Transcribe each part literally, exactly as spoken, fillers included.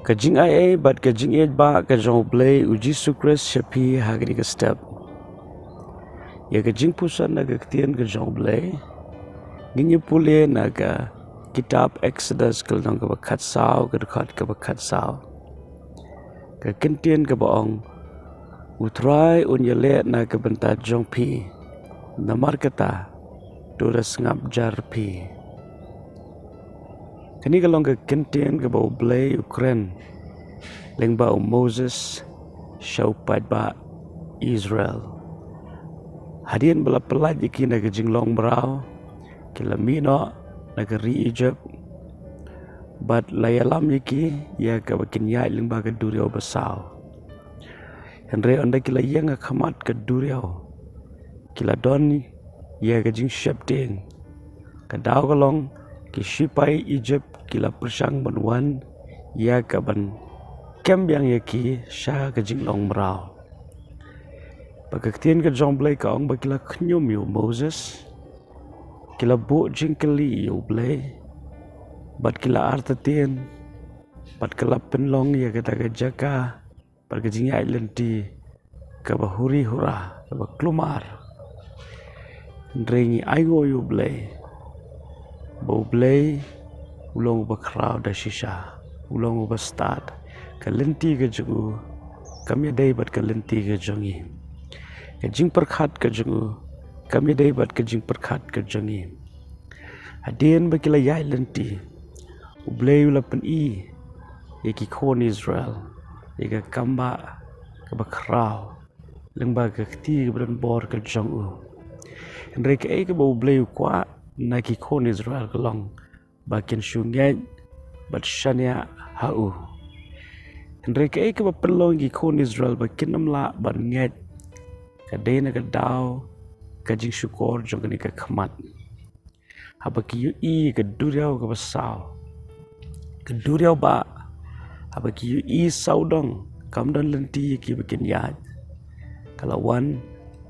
Ka jingaiei bad ka jingïeit ba ka jong U Blei U Jisu Khrist sha phi ha kane ka step. Ïa ka jingpuson na ka ktien ka jong U Blei ngin ïa pule na ka kitab Exodus ka lynnong kaba khatsaw, ka dkhot kaba khatsaw. Ka kyntien kaba ong, U Trai un ïaleh na ka bynta jong phi, namar kata to da sngap jar phi. Kane ka long ka kyntien kaba U Blei u kren lyngba u Moses sha u paidbah Israel. Hadien ba la pyllait ïa ki na ka jinglong mraw, ki la mih noh na ka ri Egypt, bad la ïalam ïa ki ïa kaba kin ïaid lyngba ka duriaw basaw. Hynrei ynda ki la ïeng ha khmat ka duriaw, ki la don ïa ka jingsheptieng. Ka daw ka long, ki shipai Egypt ki la pyrshang ban wan ïa kaban kem biang ïa ki sha ka jinglong mraw. Bad ka ktien ka jong U Blei ka ong ba ki la khñium ïa u Moses, ki la buh jingkylli ïa U Blei, bad ki la artatien, bad ka la pynlong ïa kata ka jaka bad ka jingïaid lynti kaba huri hura, kaba kulmar. Hynrei ngi ainguh ïa U Blei ba U Blei u long uba khraw da shisha, u long uba stad. Ka lynti ka jong u kam ïadei bad ka lynti ka jong ngi. Ka jingpyrkhat ka jong u kam ïadei bad ka jingpyrkhat ka jong ngi. Hadien ba ki la ïaid lynti, U Blei u la pyni ïa ki khun Israel ïa ka kambah kaba khraw lyngba ka kti kaba donbor ka jong u. Hynrei kaei kaba U Blei u kwah na ki khun Israel ka long ba kin shu ngeit bad shaniah ha u. Hynrei kaei kaba pynlong ïa ki khun Israel ba kin ym lah ban ngeit ka dei na ka daw ka jingshukor jong kane ka khmat. Haba ki ïohi ka duriaw kaba saw, ka duriaw ba, haba ki ïohi sawdong, kam don lynti ïa ki ba kin ïaid, ka la wan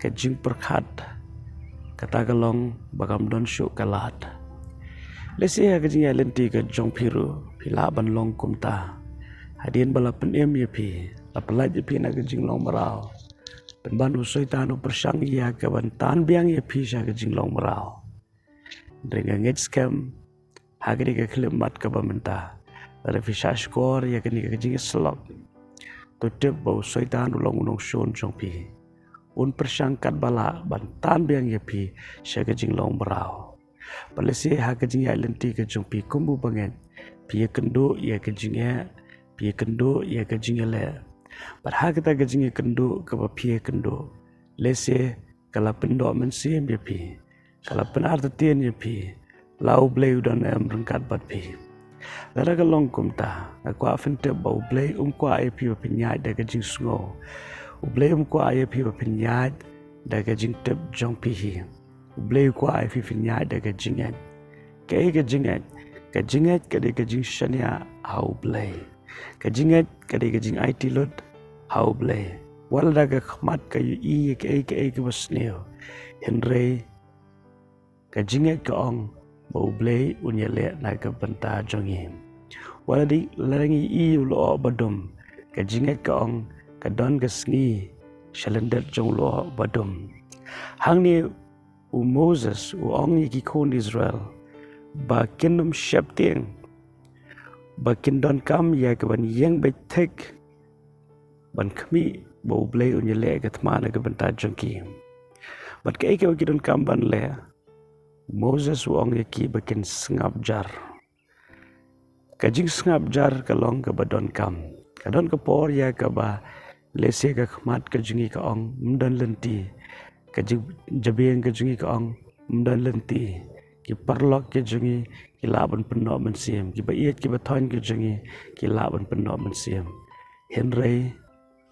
ka jingpyrkhat, kata ka long ba kam don shuh ka lad. Lehse ha ka jingïaid lynti ka jong phi ruh phi lah ban long kumta. Hadien ba la pynim ïa phi, la pyllait ïa phi na ka jinglong mraw, pynban u Soitan u pyrshang ïa kaban tan biang ïa phi sha ka jinglong mraw. Hynrei nga ngeit skhem ha kane ka khyllipmat kaba mynta, lada phi shahshkor ïa kane ka jingïasyllok, to tip ba u Soitan u long u nongshun jong phi. Un pyrshang katba lah ban tan biang ïa phi sha ka jinglong mraw. Bad lehse ha ka jingïaid lynti ka jong phi kum u bangeit, phi ïakynduh ïa ka jingeh, phi ïakynduh ïa ka jingïaleh. Bad ha kata ka jingïakynduh kaba phi ïakynduh, lehse ka la pyndoh mynsiem ïa phi, ka la pynartatien ïa phi, la U Blei u don em ryngkat bad phi. Lada ka long kumta, nga kwah phin tip ba U Blei um kwah ïa phi ba phin ïaid da ka jingsngew. U Blei um kwah ïa phi ba phin ïaid da ka jingtip jong phi hi. U Blei u kwah ïa phi phin ïaid da ka jingngeit. Kaei ka jingngeit? Ka jingngeit ka dei ka jingshaniah ha U Blei. Ka jingngeit ka dei ka jingaiti lut ha U Blei. Wat lada ka khmat ka ïohi ïa kaei kaei kaba sniew, hynrei ka jingngeit ka ong ba U Blei un ïaleh na ka bynta jong ngi. Wat lada, lada ngi ïohi u lyoh ba dum, ka jingngeit ka ong ka don ka sngi sha lyndet jong u lyoh ba dum. Hangne u Moses u ong ïa ki khun Israel ba kin ym sheptieng, ba kin donkam ïa kaban ïeng beit thik ban khmih ba U Blei un ïaleh ka thma na ka bynta jong ki. Bad kaei kaba ki donkam ban leh? Moses u ong ïa ki ba kin sngap jar. Ka jingsngap jar ka long kaba donkam. Ka don ka por ïa kaba lehse ka khmat ka jong ngi ka ong ym don lynti. Ka jingjabieng ka jong ngi ka ong ym don lynti. Ki paralok ki jong ngi ki lah ban pynnoh mynsiem. Kiba ïeit kiba thoiñ ki jong ngi ki lah ban pynnoh mynsiem. Hynrei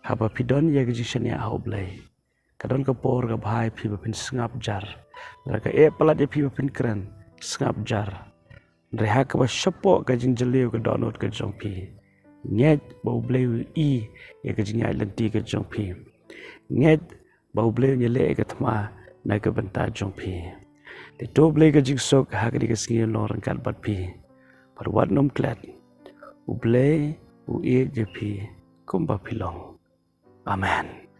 haba phi don ïa ka jingshaniah ha U Blei, ka don ka por kaba bha ïa phi ba phin sngap jar. Lada ka eh palat ïa phi ba phin kren, sngap jar. Hynrei ha kaba shapoh ka jingjylliew ka dohnud ka jong phi, ngeit ba U Blei u ïohi ïa ka jingïaid lynti ka jong phi. Ngeit ba U Blei un ïaleh ïa ka thma na ka bynta jong phi. Te to U Blei ka jingsuk ha kane ka sngi un long ryngkat bad phi. Bad wat nym klet. U Blei u ïeit ïa phi kumba phi long. Amen.